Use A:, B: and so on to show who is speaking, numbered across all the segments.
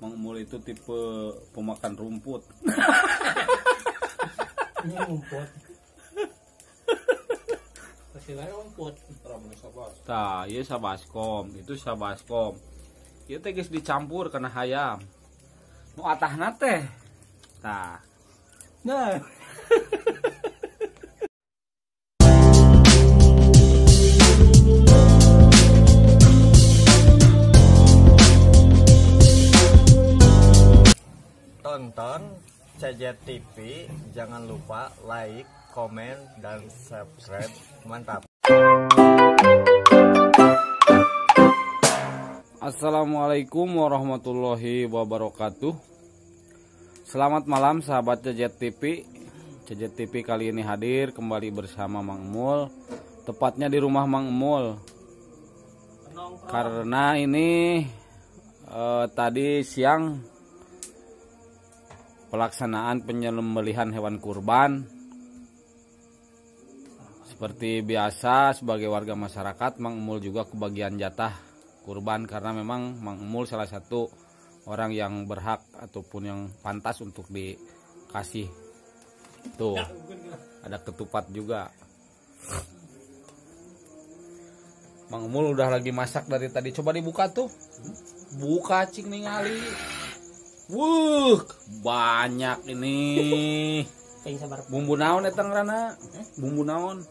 A: Mang Mul itu tipe pemakan rumput.
B: Ini rumput. Pasti wae rumput.
A: Tah, ieu sabaskom, itu sabaskom. Ieu teh geus dicampur kana hayam. Nu atahna teh. Tah.
B: Nah.
C: Tonton CJ TV, jangan lupa like, komen, dan subscribe. Mantap.
A: Assalamualaikum warahmatullahi wabarakatuh. Selamat malam sahabat CJ TV. CJ TV kali ini hadir kembali bersama Mang Mul, tepatnya di rumah Mang Mul. Karena ini tadi siang pelaksanaan penyembelihan hewan kurban. Seperti biasa sebagai warga masyarakat, Mang Mul juga kebagian jatah kurban karena memang Mang Mul salah satu orang yang berhak ataupun yang pantas untuk dikasih. Tuh, ada ketupat juga. Mang Mul udah lagi masak dari tadi. Coba dibuka tuh. Buka cing ningali. Wuh, banyak ini. Bumbu naon eta ngaranna? Bumbu naon?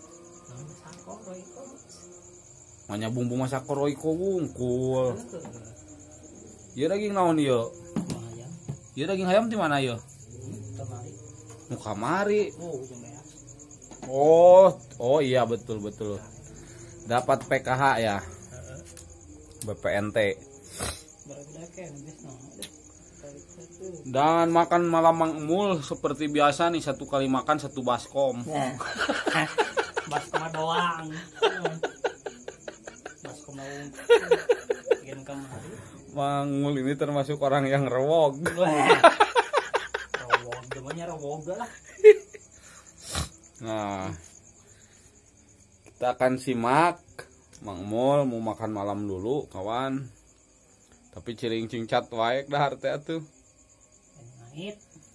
A: Manya bumbu masak royco wungkul. Ieu daging naon ieu? Ieu daging hayam di mana ieu? Nu kamari. Oh, oh iya betul betul. Dapat PKH ya. BPNT. Dan makan malam Mang Mul seperti biasa nih, satu kali makan satu baskom.
B: Nah. Baskom doang. Baskom doang.
A: Mang Mul ini termasuk orang yang rewog.
B: Rewog, namanya rewog lah.
A: Nah, kita akan simak Mang Mul mau makan malam dulu, kawan. Tapi ciring cingcat wae dahar teh atuh.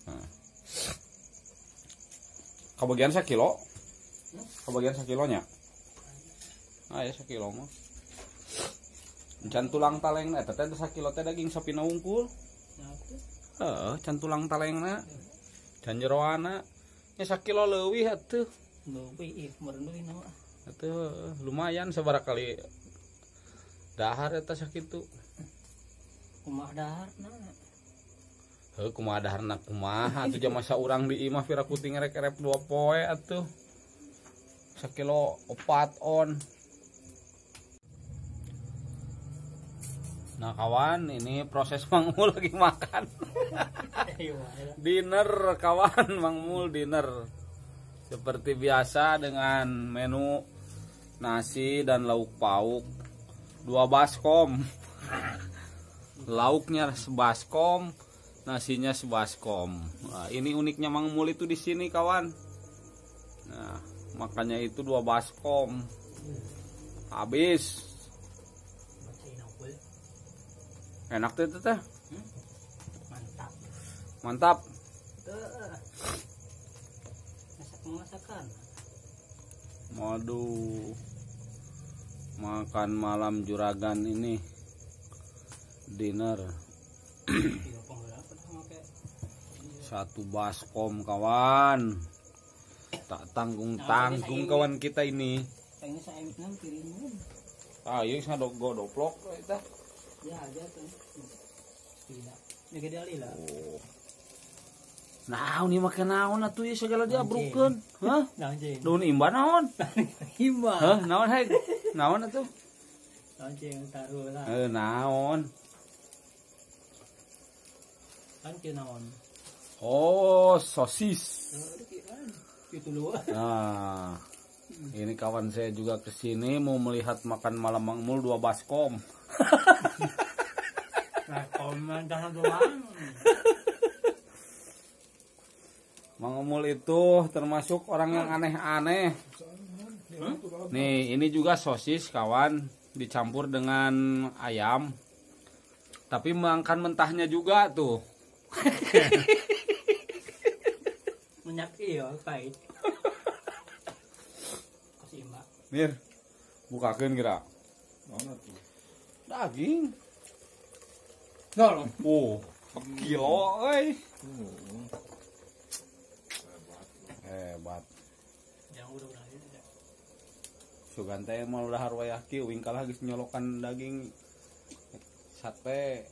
A: Nah. Kebagian sakilo? Kebagian sakilonya? Ah ya sakilo mah. Can tulang talengna eta teh sakilo teh daging sapina wungkul. Heeh, can tulang talengna. Can jeroana nya sakilo leuwih atuh.
B: Leuwih ih meureun deui mah.
A: Atuh lumayan sabaraha kali dahar eta sakitu.
B: Kumaha daharna?
A: Heuh, kumaha daharna kumaha atuh jama saurang di imah pira kuting rek-rek 2 poe atuh. Sakilo 4 on. Nah kawan, ini proses Mang Mul lagi makan. Dinner kawan, Mang Mul dinner. Seperti biasa dengan menu nasi dan lauk pauk. 2 baskom. Lauknya sebaskom, nasinya sebaskom. Nah, ini uniknya Mang Mul itu di sini kawan. Nah, makanya itu 2 baskom. Habis. Enak tuh itu teh.
B: Mantap.
A: Mantap.
B: Masak-masakan.
A: Waduh. Makan malam juragan ini. Dinner. 1 baskom kawan. Tak tanggung-tanggung kawan kita ini. Ah, iya doplok eta.
B: Ya aja tuh. Tidak. Ya.
A: Oh. Naon ieu make naon atuh ieu segala diabrukeun? Hah? Daun imba naon?
B: Imba.
A: Hah, naon heg? Naon atuh?
B: Lancing taruh lah.
A: Naon?
B: Lancing naon?
A: Oh, sosis.
B: Itu lu.
A: Nah, ini kawan saya juga kesini mau melihat makan malam Mang Mul 2 baskom.
B: Baskom jangan doang.
A: Mang Mul itu termasuk orang yang aneh-aneh. Nih, ini juga sosis kawan, dicampur dengan ayam. Tapi makan mentahnya juga tuh.
B: Minyak iya pahit. Kasih mbak.
A: Mir, bukakeun kira.
D: Mana tuh?
A: Daging.
B: Nol.
A: Oh, kilo euy. Hebat.
B: Jangan udah aja.
A: Sugan teh mah udah harwayah kieu wing kalah geus nyolokan daging sate.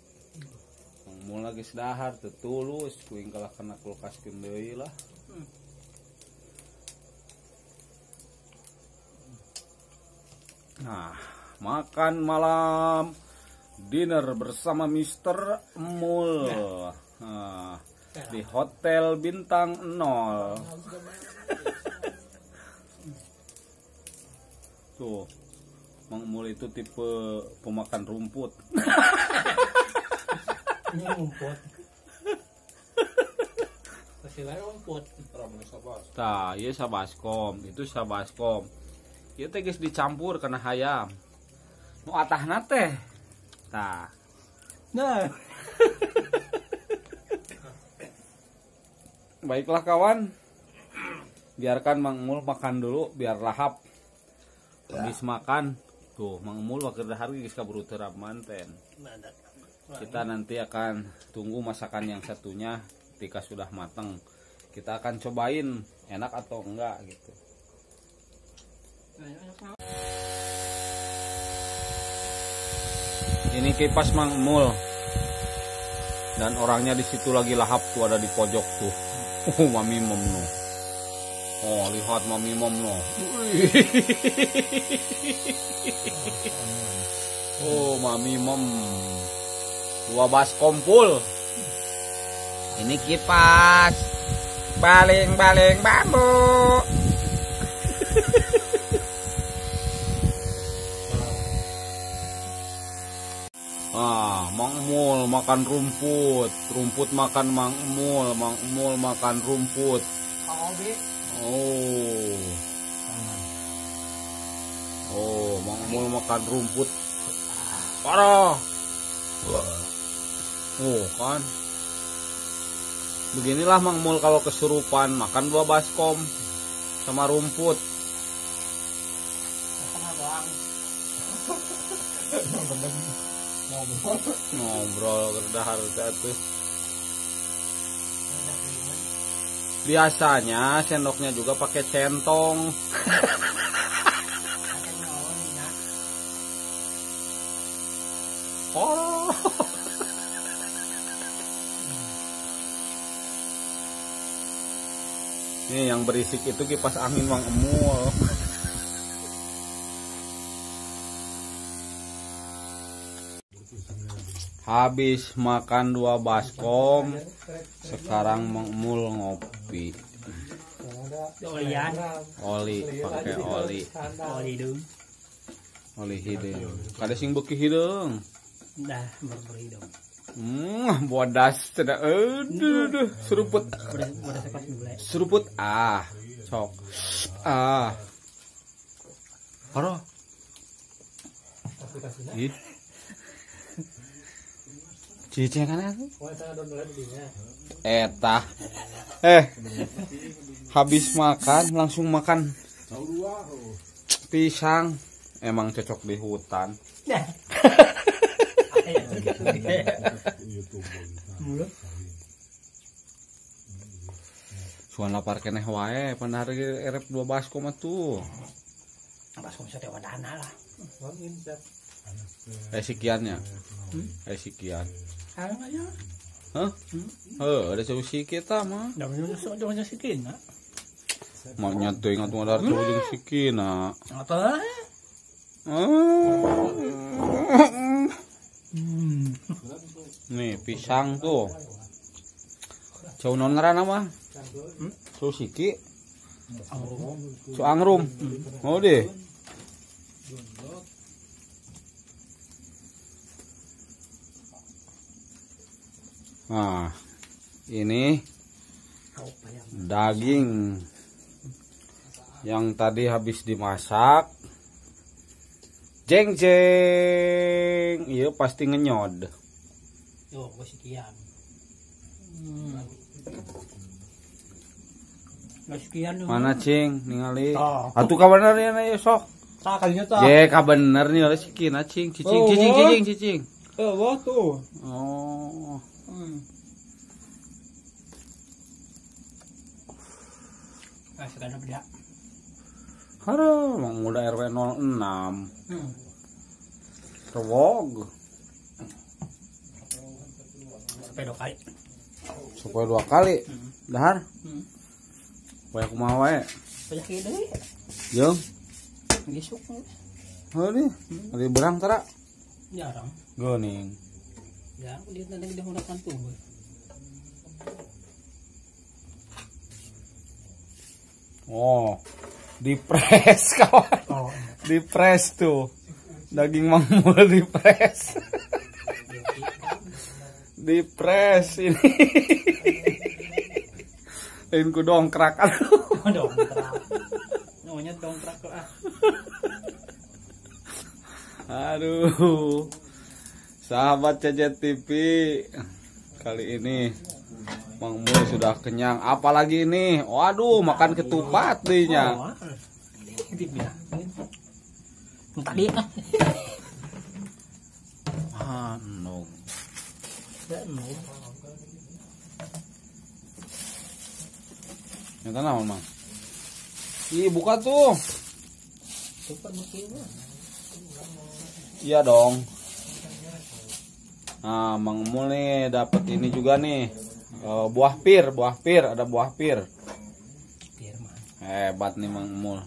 A: Mul geus dahar teu tulus kuing kalah kena kulkas keun deui lah. Nah, makan malam dinner bersama Mr. Mul. Nah, di Hotel Bintang 0. Tuh, Mang Mul itu tipe pemakan rumput.
B: Ini rumput. Rumput.
A: Tah, ieu sabaskom, itu sabaskom. Ieu teh geus dicampur kana hayam. Nu atahna teh. Tah.
B: Nah.
A: Baiklah kawan. Biarkan Mang Mul makan dulu biar lahap. Habis makan, tuh Mang Mul waktu dahar geus kaburu terap manten. Kita nanti akan tunggu masakan yang satunya ketika sudah matang. Kita akan cobain enak atau enggak gitu. Ini kipas Mang Mul. Dan orangnya di situ lagi lahap tuh, ada di pojok tuh. Oh, Mami Mom no. Oh, lihat Mami Mom no. Oh, Mami Mom. 2 baskom full. Ini kipas. Baling-baling bambu. Ah, Mang Mul makan rumput, rumput makan Mang Mul, Mang Mul makan rumput. Oh. Oh, Mang Mul makan rumput. Parah. Oh, kan. Beginilah Mang Mul kalau kesurupan, makan 2 baskom sama rumput. Ngobrol berdahar tuh. Biasanya sendoknya juga pakai centong. Oh. Nih yang berisik itu kipas angin Mang Emul. Habis makan 2 baskom, sekarang Mang Mul ngopi. Oli, pakai oli.
B: Oli hidung.
A: Oli hidung. Kada sing beuki hideung.
B: Dah berhidung.
A: Bodas cenah. Aduh, seruput. Seruput ah, sok. Ah. Haro. Ih. Cicing kan aku? Eta. Habis makan langsung makan pisang. Emang cocok di hutan. Suan lapar keneh wae, pan hari erep 2 baskom atuh.
B: Baskom sate wadana lah.
A: Sikiannya. Sikian. Hah? Heuh, ada cau sikit mah.
B: Da jeung sikina.
A: Maknya teuing atuh ada cau jeung sikina.
B: Apa?
A: Nih pisang tuh. Cau naon ngaranna mah? Cau siki. Cau angrum. Oh deh. Nah, ini daging yang tadi habis dimasak. Jeng jeng, iya pasti ngenyod.
B: Yo, gua sekian. Sekian.
A: Mana cing ningali. Atuh kabener ya sok.
B: Tah kalinya tah.
A: Ye kabener nih oleh sikina cing cicing cicing cicing cicing.
B: Eueuh tuh.
A: Oh.
B: Ah, sekarang beda.
A: Haro, Mang Muda RW 06. Rewog.
B: Sampai 2 kali.
A: Sampai 2 kali. Dahar. Poe kumaha wae?
B: Poe kieu deui.
A: Jeung
B: gisuk.
A: Heuh nih, ari berang tara?
B: Jarang.
A: Geuning.
B: Jarang dia tadi di hurakan tuh.
A: Oh, dipres kawan.
B: Oh.
A: Dipres tuh. Daging Mang Mul dipres. Dipres ini. Lain ku dongkrak aduh.
B: Dongkrak. Namanya dongkrak ah.
A: Aduh. Sahabat CJ TV, kali ini Mang Mul sudah kenyang. Apalagi ini. Waduh, makan ketupat dinya.
B: Tadi ah.
A: Ah, no. Nyata naon, Mang? Ih, buka tuh. Iya dong. Nah, Mang Mul nih dapat ini juga nih. Buah pir, ada buah pir. Hebat nih Mang Mul.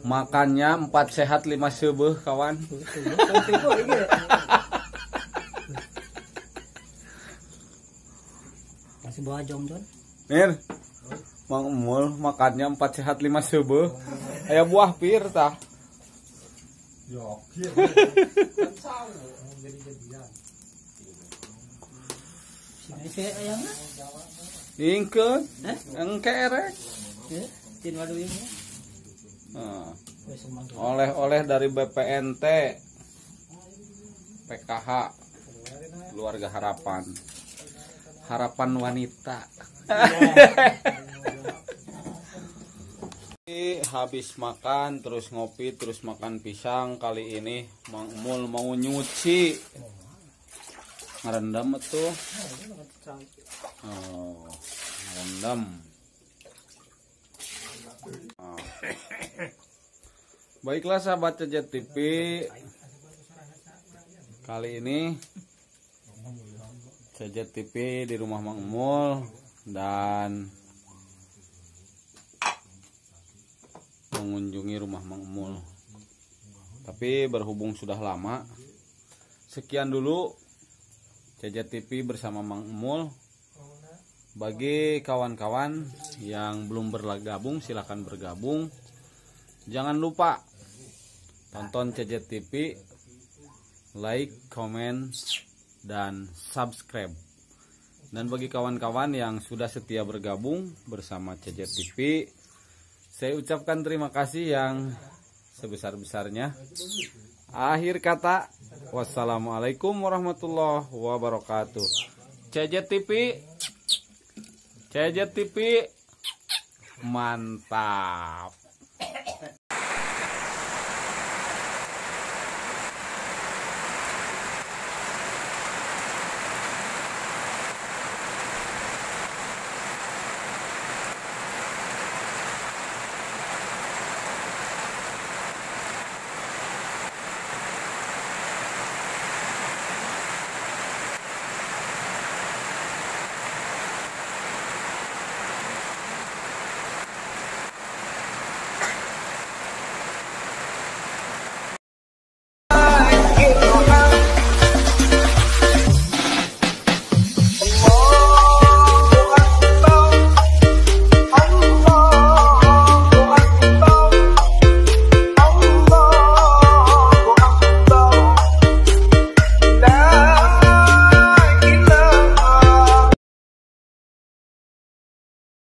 A: Makannya 4 sehat 5 seubeuh, kawan.
B: Kasih buah jongjon.
A: Mir. Mang Mul makannya 4 sehat 5 seubeuh. Aya buah pir tah. Ingkeun, engke erek. Oleh-oleh dari BPNT PKH Keluarga Harapan. Harapan wanita. Habis makan terus ngopi terus makan pisang. Kali ini Mang Mul mau nyuci. Ngerendam tuh. Oh, ngerendam. Oh. Baiklah sahabat CJ TV, kali ini CJ TV di rumah Mang Mul dan mengunjungi rumah Mang Mul. Tapi berhubung sudah lama, sekian dulu CJ TV bersama Mang Mul. Bagi kawan-kawan yang belum bergabung, silakan bergabung. Jangan lupa tonton CJ TV, like, comment, dan subscribe. Dan bagi kawan-kawan yang sudah setia bergabung bersama CJ TV, saya ucapkan terima kasih yang sebesar-besarnya. Akhir kata, wassalamualaikum warahmatullahi wabarakatuh. CJ TV, CJ TV, mantap.